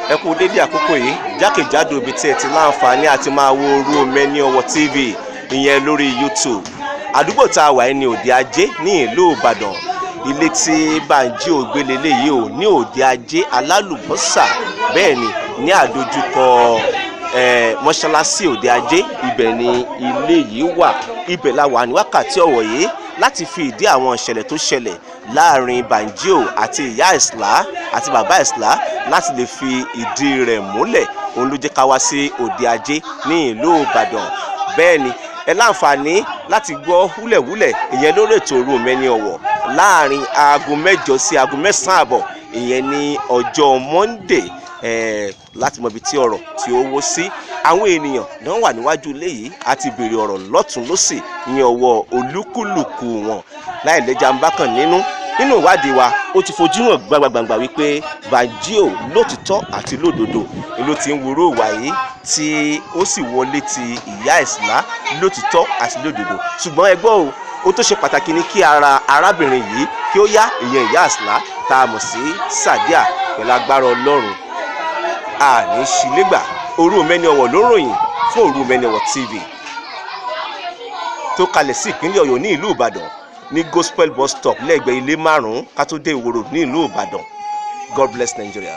Ẹ kú dédé àkókò yìí jákèjádò ibi tí ẹ ti láǹfààní àti máa wo Orúmẹni Ọ̀wọ̀ TV, ìyẹn lórí YouTube. Àdúgbò tá a wà yìí ní Òde Ajé ní ìlú Ìbàdàn. Ilé tí Banji ògbélé léyìí ò ní Òde Ajé Alálùbọ́sà, bẹ́ẹ̀ ni ní àdójúkọ mọ́ṣáláṣí Òde Ajé, ibẹ̀ ni ilé yìí wà. Ibẹ̀ la wà ní wákàtí ọ̀wọ̀ yìí láti fi ìdí àwọn ìṣẹ̀lẹ̀ tó ṣẹlẹ̀ láàrin Banjio àti ìyá Ìsìlá àti bàbá Ìsìlá láti lè fi ìdí rẹ̀ múlẹ̀. Òun ló jẹ́ ká wá sí Òde Ajé ní ìlú Ìbàdàn. Bẹ́ẹ̀ ni ẹ láǹfààní láti gbọ́ húlẹ̀húlẹ̀ ìyẹn lórí ètò Orúmẹni Ọ̀wọ̀ láàrin aago 8 sí aago 9:30, ìyẹn ní ọjọ́ Monday, láti mọ ibi tí ọ̀rọ̀ tí ó wó sí. Àwọn ènìyàn náà wà níwájú ilé yìí àti béèrè ọ̀rọ̀ lọ́tún lọ́sì ní ọwọ́ olúkúlùkù wọn láì lẹ́jà ń bá kàn nínú. Nínú ìwádìí wa, ó ti fojú hàn gbangba-gbangba wípé Banjio lótìtọ́ àti lódodo ló ti ń wúrò ìwà yìí tí ó sì wọlé ti ìyá Ìsìlá lótìtọ́ àti lódodo. Ṣùgbọ́n ẹ gbọ́ o, ó tó ṣe pàtàkì ní kí ara arábìnrin yìí kí ó yá, ìyẹn ìyá Ìsìlá tá a mọ̀ sí Sàdíà. Pẹ̀lú agbára Ọlọ́run, àní ṣílẹ̀gbà. Orúmẹni Ọ̀wọ̀ ló ń ròyìn fún Orúmẹni Ọ̀wọ̀ TV tó kalẹ̀ sí ìpínlẹ̀ Ọ̀yọ́ ní ìlú Ìbàdàn, ní Gospel Bus Stop, lẹ́gbẹ̀ẹ́ ilé márùn-ún ká tó dé Ìwó Road ní ìlú Ìbàdàn. God bless Nigeria.